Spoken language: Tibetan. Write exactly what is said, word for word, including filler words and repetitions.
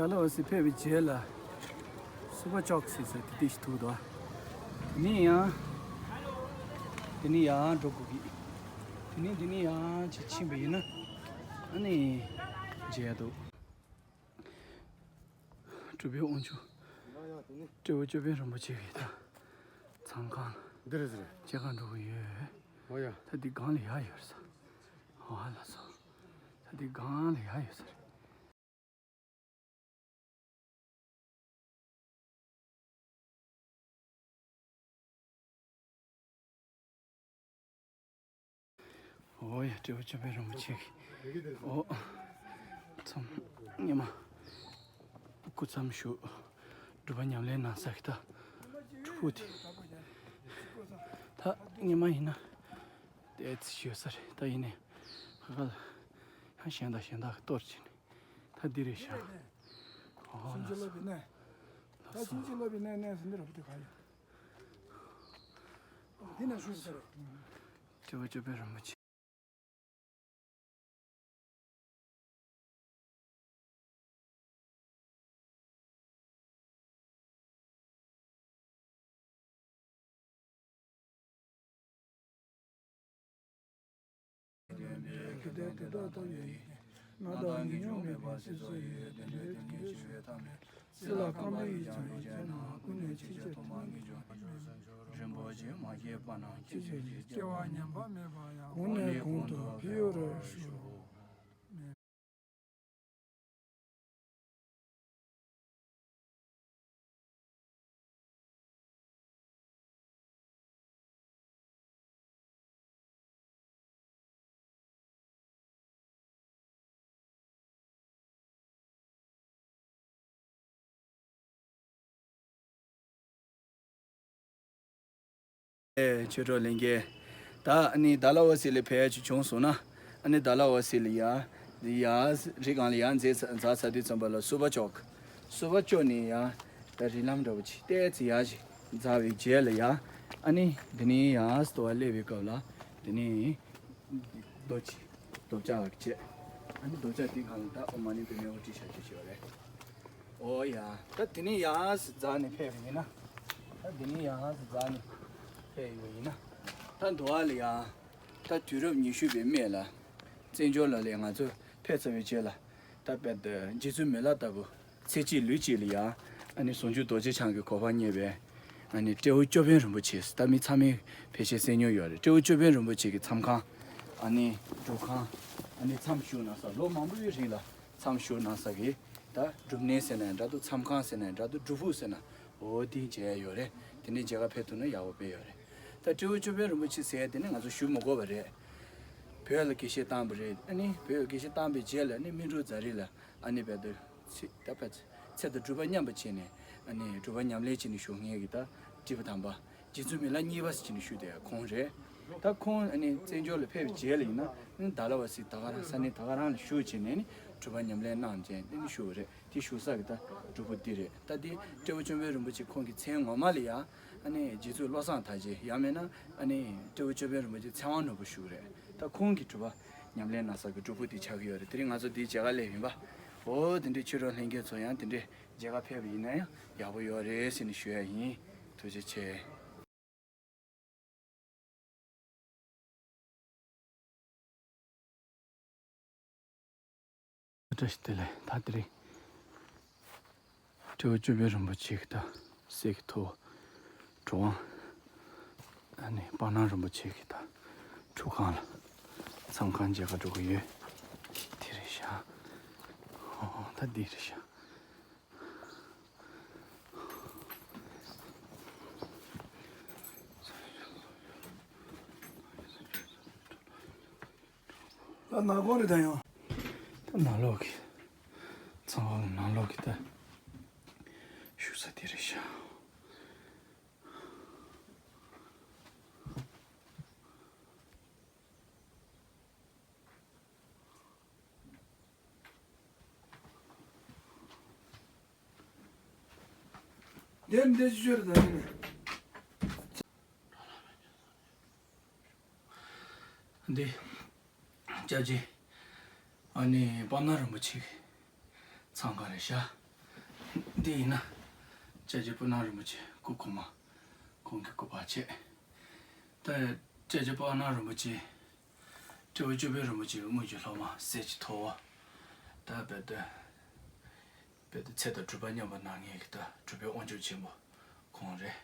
ལ་བ་སི་ཕེབས་པའི་རྗེས་ལ་སུ་པ་ཅོག་སི་ཟེར་དེ་དེ་ཞིག་ཐུག་འདུག་དེ་ནས་ཡང་། དེ་ནས་ཡང་འགྲོ་དགོས་ཀྱི། དེ་ནས་དེ་ནས་ཡང་ཅིག་ཕྱིན་པ་ཡིན་ན། ཨ་ནི། མཇལ་འདུག་སྤྲུལ་པའི་དབང་ཕྱུག་སྤྲེའུ་ཅོད་པན་རིན་པོ་ཆེ་གི་ད་མཚམས་ཁང་ལ། འདི་རེད་ཟེར། མཇལ་ཁ་འགྲོ་གི་ཡོད། ཨོ་ཡ། ད་འདི་སྒང་ལ་ཡར་ཡོད་ས། ཨོ་ལགས་སོ། ད་འདི་སྒང་ལ་ཡར་ཡོད་ས་རེད། ཨོ་ཡ། སྤྲེའུ་ཅོད་པན་རིན་པོ་ཆེ་གི། ཨོ། མཚམས་སྔོན་མ་སྐུ་མཚམས་བཞུགས། སྒྲུབ་པ་ཉམས་ལེན་གནང་ས་གི་ད་སྒྲུབ་ཕུག་དེ། ད་སྔོན་མ་ཡིན་ན་དེ་ཙི་ཞོད་ས་རེད། ད་ཡིན་ནའི་ཁ་ཁ་ལ་ཡང་གཞན་དག་གཞན་དག་གི་གཏོར་བྱས་ནས། ད་འདི་རེད་ཤག་ཨོ་ལགས་སོ། ལགས་སོ། འདི་ན་བཞུགས་ས་རེད། སྤྲེའུ་ཅོད་པན་རིན་པོ་ཆེ། ལྡན་པའི་དགེ་ལྡན་དེ་དག་ཐོབ་པའི་ཡིད་ཀྱིས་རྣམ་དག་ངེས་འབྱུང་མེད་པར་སྲིད་རྩེར་ཡོད་དེ་འདྲའི་དོན་གྱི་ཞི་བའི་ཐབས་ནི། སྲིད་ལ་ཁམས་ལ་ཡིད་ཀྱང་མི་བྱེད་ན། ཀུན་ནས་ཅི་བྱེད་ཐོག་མར་ངེས་འབྱུང་། རིན་པོ་ཆེ་མ་སྐྱེས་པ་རྣམས་སྐྱེ་གྱུར་ཅིག་སྐྱེ་བ་ཉམས་པ་མེད་པ་ཡང་། གོང་ནས་གོང་དུ་འཕེལ་ཡོང་བར་ཤོག་ཨེ། ཆོས་གྲོགས་ལྷན་རྒྱས། ད་ཨ་ནི་ཌལ་ཧོ་སི་ལ་ཕེབས་ཡ་ཅིག་བྱུང་སོང་ན། ཨ་ནི་ཌལ་ཧོ་སི་ལ་ཡ། ཡ་རི་སྒང་ལ་ཡ་འཛེགས་ཚ་འཛེགས་ཚར་དུས་ཙམ་པ་ལ་སུ་པ་ཅོག་སུ་པ་ཅོག་ནས་ཡ། ད་རི་ལམ་འདྲ་པོ་ཅིག་ཏོག་ཙམ་ཡ་ཞིག་འཛེགས་པའི་རྗེས་ལ་ཡ། ཨ་ནི་འདི་ནས་ཡ་སྟོད་པ་སླེབས་པའི་སྐབས་ལ། འདི་ནས་རྡོ་ཅིག་རྡོ་ལྕགས་བྱས། ཨ་ནི་རྡོ་ལྕགས་དེ་སྒང་ལ་ད་ཨོཾ་མ་ཎི་པདྨེ་ཧཱུྃ་བྲིས་བཞག་རྒྱུ་ཞིག་ཡོད་རེད། ཨོ་ཡ། ད་དེ་ནས་ཡ་འཛེགས་ནས་ཕེབས་པ་ཡིན་ན། ད་དེ་ནས་ཡ་འཛེགས་ནས་ཕེབས་ཡོད་ཡིན་ན། ད་འདུག་ཨ་ལ་ཡ། ད་དུས་རབས་ཉི་ཤུ་པའི་སྨད་ལ། བཙན་བྱོལ་ལ་ལས་ང་ཚོ་ཕེབས་ཚར་བའི་རྗེས་ལ། ད་དཔེ་ད་རྗེ་བཙུན་མི་ལ་ལྟ་བུ་ཚེ་གཅིག་ལུས་གཅིག་ལ་ཡ། ཨ་ནི་ཟུང་འཇུག་རྡོ་རྗེ་འཆང་གི་གོ་འཕང་བརྙེས་པའི། ཨ་ནི་སྤྲེའུ་ཅོད་པན་རིན་པོ་ཆེ་ཟེར། ད་མི་ཚང་མས་ཕལ་ཆེར་གསན་མྱོང་ཡོད་རེད། སྤྲེའུ་ཅོད་པན་རིན་པོ་ཆེ་གི་མཚམས་ཁང་། ཨ་ནི་སྒྲུབ་ཁང་། ཨ་ནི་མཚམས་བཞུགས་གནང་ས། ལོ་མང་པོའི་རིང་ལ་མཚམས་བཞུགས་གནང་ས་གི་ད་སྒྲུབ་གནས་ཟེར་ན་ཡང་འདྲ་འདུག་མཚམས་ཁང་ཟེར་ན་ཡང་འདྲ་འདུག་སྒྲུབ་ཕུག་ཟེར་ན། འོ་དེ་མཇལ་ཡ་ཡོད་རེད། དེ་ནས་མཇལ་ཁ་ཕེབས་ཐུབ་ན་ཡག་པོ་དཔེ་ཡོད་རེད། ད་སྤྲེའུ་ཅོད་པན་རིན་པོ་ཆེ་ཟེར་ཡ་དེ་ནི་ང་ཚོ་ཞུ་མི་དགོས་པ་རེད། བོད་ལ་དགེ་བཤེས་བཏང་བ་རེད། ཨ་ནི་བོད་ལ་དགེ་བཤེས་བཏང་བའི་རྗེས་ལ་ནི་སྨིན་དྲུག་རྫ་རི་ལ། ཨ་ནི་བོད་དུ་ཚེ་ད་ཕ་ཚེ་དང་སྒྲུབ་པ་མཉམ་པ་བྱས་ནས། ཨ་ནི་སྒྲུབ་པ་ཉམས་ལེན་བྱས་ནས་བཞུགས་མཁན་གྱི་ད་སྤྲུལ་པ་དམ་པ་རྗེ་བཙུན་མི་ལ་གཉིས་པ་ཟེར་བྱས་ནས་བཞུགས་བསྡད་ཡ་ཁོང་རེད། ད་ཁོང་ཨ་ནི་བཙན་བྱོལ་ལ་ཕེབས་པའི་རྗེས་ལ་ཡིན་ན། ཨ་ནི་ཌལ་ཧོ་སི་ད་ག་རང་ས་གནས་ད་ག་རང་ལ་བཞུགས་བྱས་ནས་ནི་སྒྲུབ་པ་ཉམས་ལེན་གནང་བྱས་ནས་ནི་བཞུགས་པ་རེད། དེ་བཞུགས་ས་གི་ད་སྒྲུབ་ཕུག་འདི་རེད། ད་འདི་སྤྲེའུ་ཅོད་པན་རིན་པོ་ཆེ་ཁོང་གི་མཚན་ངོ་མ་ལ་ཡ། ཨ་ནི་རྗེ་བཙུན་བློ་བཟང་དར་རྒྱས། ཡང་མིན་ན་ཨ་ནི་སྤྲེའུ་ཅོད་པན་རིན་པོ་ཆེ་ཚེ་དབང་ནོར་བུ་ཞུ་གི་རེད། ད་ཁོང་གིས་སྒྲུབ་པ་ཉམས་ལེན་གནང་ས་གི་སྒྲུབ་ཕུག་འདི་ཆགས་ཀྱི་ཡོད་རེད། དེ་རིང་ང་ཚོ་འདིའི་མཇལ་ཁ་སླེབས་ཡིན་པ། འོ་དེ་འདྲའི་ཆོས་གྲོགས་ལྷན་རྒྱས་ཚོ་ཡང་དེ་འདྲའི་མཇལ་ཁ་ཕེབས་པ་ཡིན་ན་ཡང་ཡག་པོ་ཡོད་རེད་ཟེར་ནས་ཞུ་ཡ་ཡིན། ཐུགས་རྗེ་ཆེ། བཀྲ་ཤིས་བདེ་ལེགས། ད་དེ་རིང་སྤྲེའུ་ཅོད་པན་རིན་པོ་ཆེ་གི་ད་གསེར་གྱི་ཐུབ་པ་གྲུབ་དབང་། ཨ་ནི་སྤང་སྣམ་རིན་པོ་ཆེ་གི་ད་ཁྲུས་ཁང་ལ་མཚམས་ཁང་མཇལ་ཁ་འགྲོ་གི་ཡོད། དེ་རེད་ཤག་ཨོ་ད་འདི་རེད་ཤག་ད་ནང་ཁོག་རེད་ད་ཡང་། ད་ནང་ལོགས་ཀྱི། མཚམས་ཁང་གི་ནང་ལོགས་ཀྱི་ད་བཞུགས་ས་དེ་རེད་ཤག་འདིར་འདི་ཤོར་དང་། འདི་སྐྱབས་རྗེ་ཨ་ནི་སྤང་སྣམ་རིན་པོ་ཆེ་གི་མཚམས་ཁང་རེད་ཤག་འདི་ཡིན་ན། སྐྱབས་རྗེ་སྤོབས་སྣང་རིན་པོ་ཆེ་སྐུ་གོང་མ། ཁོང་གི་སྐུ་པར་ཆས། ད་སྐྱབས་རྗེ་སྤོབས་སྣང་རིན་པོ་ཆེ། སྤྲེའུ་ཅོ་བོད་རིན་པོ་ཆེ་གི་དངོས་ཀྱི་སློབ་མ་སྲས་ཀྱི་ཐོ་བ། ད་རྦད་དེ། རྦད་དེ་ཚེ་དང་སྒྲུབ་པ་མཉམ་པ་གནང་མཁན་གྱི་ད་སྒྲུབ་པའི་དབང་ཕྱུག་ཆེན་པོ་ཁོང་རེད།